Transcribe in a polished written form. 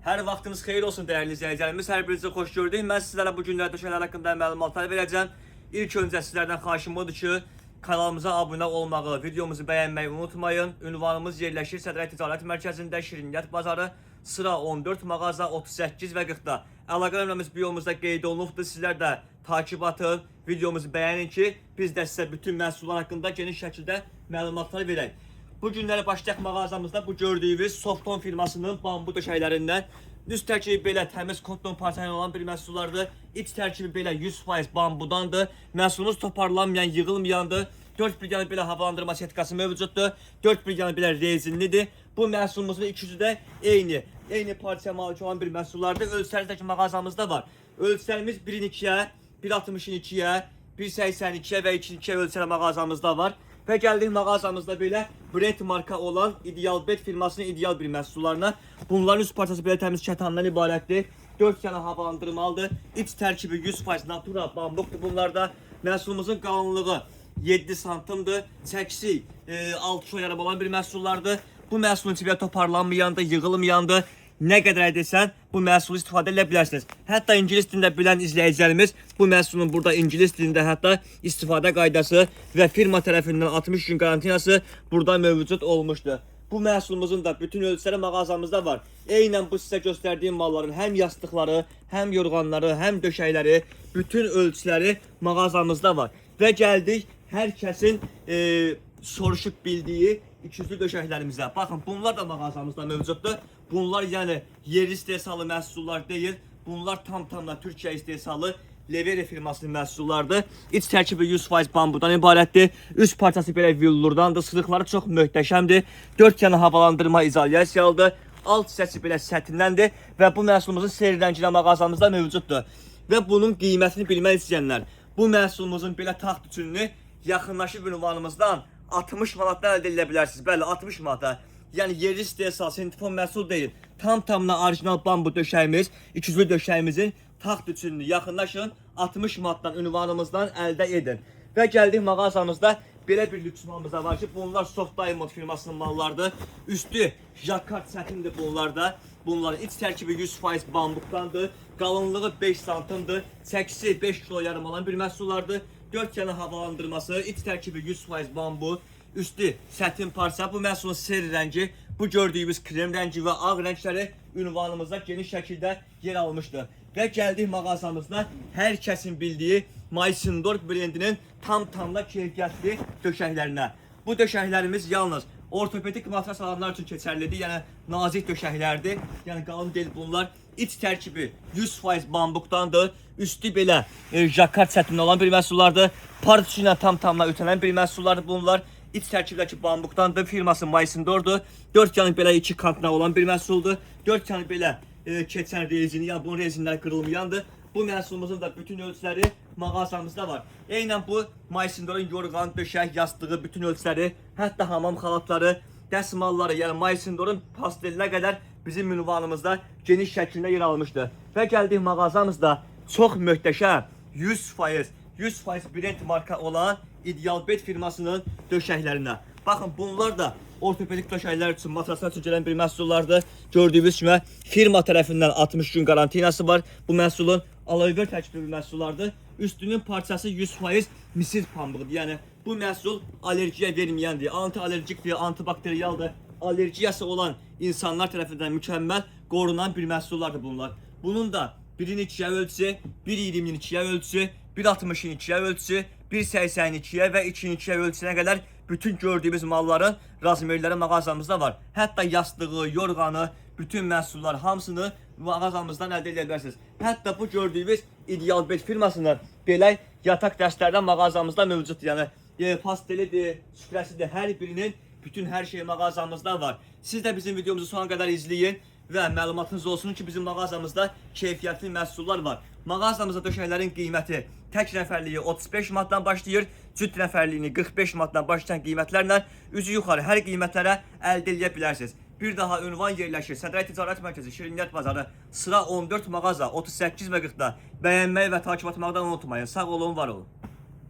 Hər vaxtınız xeyir olsun dəyərli izləyicilərimiz. Hər birinizi xoş gördük. Mən sizlərə bu günlər döşəklər haqqında məlumatlar verəcəm. İlk öncə sizlərdən xahişim odur ki, kanalımıza abunə olmağı, videomuzu bəyənməyi unutmayın. Ünvanımız yerləşir Sədrək Ticarət Mərkəzində, Şirniyyat Bazarı, sıra 14, mağaza 38 və 40-da. Əlaqə nömrəmiz biomuzda qeyd olunubdur. Sizlər də takip atın, videomuzu bəyənin ki, biz də sizə bütün məhsullar haqqında geniş şəkildə məlumatlar verək. Bu günləri başlayaq mağazamızda bu gördüyünüz Softon firmasının bambu döşəklərindən. Üst tərkibi belə təmiz kotton parçaları olan bir məhsullardır. İç tərkibi belə 100% bambudandır. Məhsulumuz toparlanmayan, yığılmayandır. Dört bir yanı belə havalandırma setkası mövcuddur. Dört bir yanı belə rezinlidir. Bu məhsulumuzun ikisi də eyni parçaya malik olan bir məhsullardır. Ölçüləri də ki mağazamızda var. Ölçülərimiz 1-in 2-yə, 1.60-ın 2-yə, 1.82-yə və 2.2-yə ölçüləri mağazamızda var. Və gəldik mağazamızda belə brend marka olan Ideal Bet firmasının ideal bir məhsullarına. Bunların üst parçası belə təmiz kətandan ibarətdir. 4 yana havalandırmalıdır. İç tərkibi 100% natura bambukdur bunlarda. Məhsulumuzun qalınlığı 7 santimdir. Çəkisi 6 kilo yarım olan bir məhsullardır. Bu məhsulun içi belə toparlanmayandır, yığılmayandır. Nə qədər desən bu məhsulu istifadə edə bilərsiniz. Hətta ingilis dilində bilən izləyicilərimiz bu məhsulun burada ingilis dilində hətta istifadə qaydası və firma tərəfindən 60 gün karantinası burada mövcud olmuşdur. Bu məhsulumuzun da bütün ölçüləri mağazamızda var. Eynən bu sizə göstərdiyim malların həm yastıqları, həm yorğanları, həm döşəkləri, bütün ölçüləri mağazamızda var. Və gəldik hər kəsin soruşub bildiyi ikiyüzlü döşəklərimizə. Baxın, bunlar da mağazamızda mövcuddur. Bunlar yəni yerli istehsalı məhsullar deyil. Bunlar tam-tamla Türkiyə istehsalı Levere firmasının məhsullarıdır. İç tərkibi 100% bambudan ibarətdir. Üst parçası belə villurdandır. Sırıqları çox möhtəşəmdir. Dörd yana havalandırma izolyasiyalıdır. Alt hissəsi belə sətindəndir və bu məhsulumuzun seri rənginə mağazamızda mövcuddur. Və bunun qiymətini bilmək istəyənlər bu məhsulumuzun belə taxt üçününü yaxınlaşıb ünvanımızdan 60 manatdan əldə edə bilərsiniz. Bəli, 60 manata. Yəni yerli istehsal sintifon məhsul deyil. Tam tamına orijinal bambu döşəyimiz, ikiyüzlü döşəyimizin taxt üçününü yaxınlaşın 60 manatdan ünvanımızdan əldə edin. Və gəldik mağazamızda belə bir lüks malımız da var ki, bunlar Soft Diamond firmasının mallarıdır. Üstü jakart sətindir bunlarda. Bunların iç tərkibi 100% bambukdandır. Qalınlığı 5 santimdir. Çəkisi 5 kilo yarım olan bir məhsullardır. 4 yana havalandırması, iç tərkibi 100% bambu, üstü sətin parça. Bu məhsulun seri rəngi, bu gördüyümüz krem rəngi və ağ rəngləri ünvanımızda geniş şəkildə yer almışdır. Və gəldik mağazamızda hər kəsin bildiyi Maysindorf brendinin tam-tamla keyfiyyətli döşəklərinə. Bu döşəklərimiz yalnız ortopedik matras alanlar üçün keçərlidir. Yəni nazik döşəklərdir. Yəni qalın deyil bunlar. İç tərkibi 100% bambukdandır. Üstü belə jakart sətində olan bir məhsullardır. Parça ilə tam-tamla ötənən bir məhsullardır bunlar. İç tərkibdəki bambukdandır. Firması Maysindordur. 4 yanı belə iki kantına olan bir məhsuldur. 4 yanı belə keçən rezini, yəni bunun rezinləri kırılmayandır. Bu məhsulumuzun da bütün ölçüləri mağazamızda var. Eynən bu Maysindorun yorğan, döşək, yastığı, bütün ölçüləri, hətta hamam xalatları, dəsmalları, yəni Maysindorun pastelinə qədər bizim ünvanımızda geniş şəkildə yer almışdı. Və gəldik mağazamızda çox möhtəşəm 100% brend marka olan Ideal Bet firmasının döşəklərinə. Baxın bunlar da ortopedik döşəklər üçün, matraslar üçün gələn bir məhsullardır. Gördüyünüz kimi firma tərəfindən 60 gün karantinası var. Bu məhsulun aloe vera tərkibli bir məhsullardır. Üstünün parçası 100% misir pambığıdır. Yəni bu məhsul allergiya verməyəndir, antiallergikdir, antibakterialdır. Allergiyası olan insanlar tərəfindən mükəmməl qorunan bir məhsullardır bunlar. Bunun da 1-in 2-yə ölçüsü, 1.20-nin 2-yə ölçüsü, 1.60-ın 2-yə ölçüsü, 1.82-yə və 2-nin 2-yə ölçüsünə qədər bütün gördüyümüz malların razmerləri mağazamızda var. Hətta yastığı, yorğanı, bütün məhsullar hamısını mağazamızdan əldə edə bilərsiniz. Hətta bu gördüyünüz Ideal Bet firmasının belə yataq dəstlərdən mağazamızda mövcuddur. Yəni pastelidir, süfrəsidir, hər birinin bütün hər şey mağazamızda var. Siz də bizim videomuzu sona qədər izləyin və məlumatınız olsun ki, bizim mağazamızda keyfiyyətli məhsullar var. Mağazamızda döşəklərin qiyməti tək nəfərliyi 35 manatdan başlayır, cüt nəfərliyini 45 manatdan başlayan qiymətlərlə üzü yuxarı hər qiymətlərə əldə edə bilərsiniz. Bir daha ünvan yerləşir. Sədrək Ticarət Mərkəzi, Şirniyyat Bazarı, sıra 14 mağaza, 38 və 40-da. Bəyənməyi və takip atmaqdan unutmayın. Sağ olun, var olun.